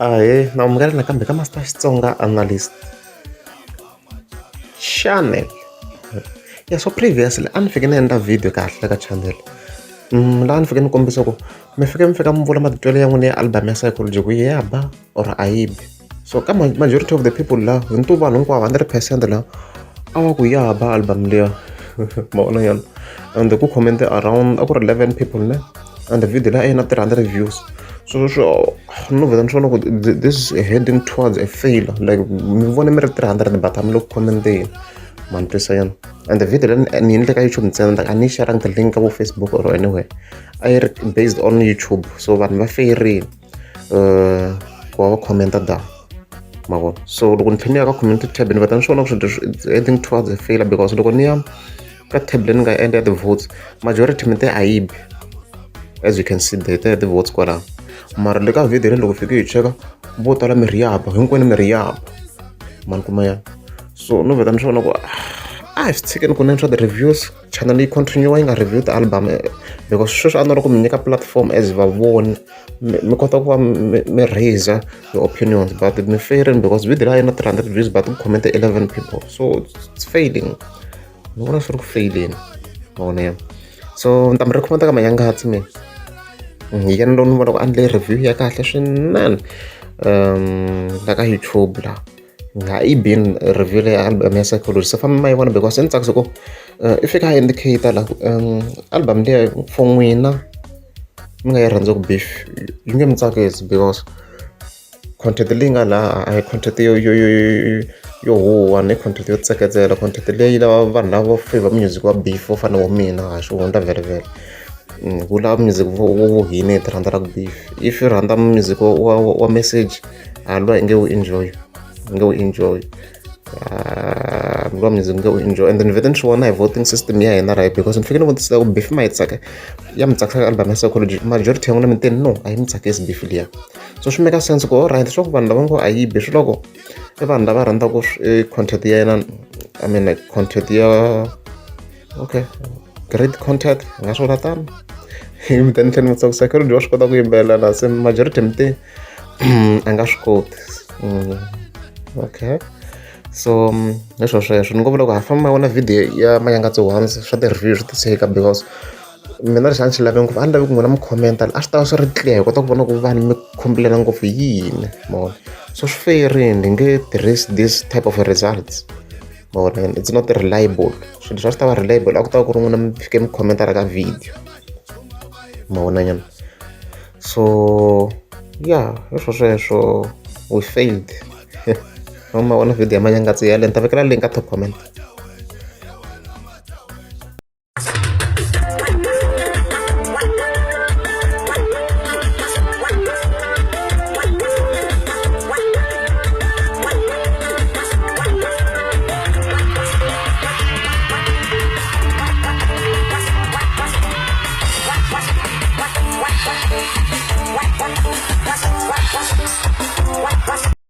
Ahee, na amukela nakambe ka Master Xitsonga Analyst channel. Yeah, so previously a ni fike ni endla video kahle ka channel laha ni fike ni kombisa ku mi fike mi fika mi vula matitwelo ya n'wina ya album ya Psychology ku ya ba or a yi bi. So ka majority of the people la hi ntu vanhu hinkwavo 100% la a va ku ya ba album liya, ma vona nyana. And ku comment around a ku ri 11 people ne, and the video leyi a yi na 300 views. So sweswo no vheta ni swi vona ku this is heading towards a failure. Like, mi vone mi ri 300 but a mi le ku commenteni, ma ni twisa yona. And the video leyi ni endle ka YouTube ntsena, like a ni yi sharangi ti-link ka vo Facebook or anywhere, a yi ri based on YouTube. So vanhu va fayerile ku va va commenta down, ma vona. So loko ni tlhela ni ya ka community tab, ni vheta ni swi vona ku swilo leswi it's heading towards a failure, because loko ni ya ka tab leyi ni nga endla ya ti-votes, majority mi te a yi bi. As you can see there, te ti-votes kwalaho. Mara le ka video leyi loko fike hi cheka, vo tala mi ri ya ba, hinkwenu mi ri ya ba, ma ni kuma yana. So no vheta ni swi vona ku a hi swi tshikeni kunene swa ti-reviews, channel yi continue yi nga review ti-album, because sweswi a ni ri ku mi nyika platform as vavoni mi kota ku va mi raise your opinions, but mi fayerini because video leyi a yi na 300 views but ku comment 11 people. So it's failing, ni vona swi ri ku feyileni, ma vona yana. So ni ta mi recommenda ka Manyangatsi mina, hi yena lowu ni vona ku a endle review ya kahle swinene la ka YouTube la nga yi bini review leya album ya Psychology. Se famba ma yi vona because ni tsakisa ku i fika a indicate la ku album liya for n'wina mi nga yi rhandza ku beef yi nge mi tsakisi, because content leyi nga laha a hi content yo huwa ni content yo tseketsela. Content leyi lava vanhu lava favor music wa beef wo fana wa mina, ha xihundla vhele vhele wu lava music wo hina hi ti rhandzela beef. If u rhandza music wa message, halwa i nge wu enjoy, i nge wu enjoy lwa music nge wu enjoy. And then vhete ni swi vona hi voting system ya hina, right? Because ni fike ni vutisa ku beef ma yi tsaka, ya mi tsakisa album ya Psychology, majority ya n'wina mi te no, a yi mi tsakisi beef liya. So swi make sense ku alright, swa ku vanhu lava ngo a yi bi swi loko i vanhu lava rhandzaka content ya yena, I mean, like content ya okay, great content hi nga swi vula tano. Mi ta ni tlhela ni vutisa ku Psychology wa swi kota ku yimbelela na, se majority mi te a nga swi koti. Okay, so hi swo sweswo ni ngo vula ku ha famba ma vona video ya Manyangatsi once swa ti-review swi tiseka, because mina lexi a ni xi lave ngopfu, a ni lavi ku n'wina mi commenta, a swi ta va swi ri clear hi kota ku vona ku vanhu mi complain ngopfu hi yini, ma vona. So swi fayerini, hi nge tirhisi this type of results, ma vona. It's not reliable. Swilo leswi a swi ta va reliable a ku ta va ku ri n'wina mi fike mi commenta ka video, ma vona nyana. So yeah, hi swo sweswo, we failed. Ma vona video ya Manyangatsi yaleyo, ni ta vekela link ka top comment.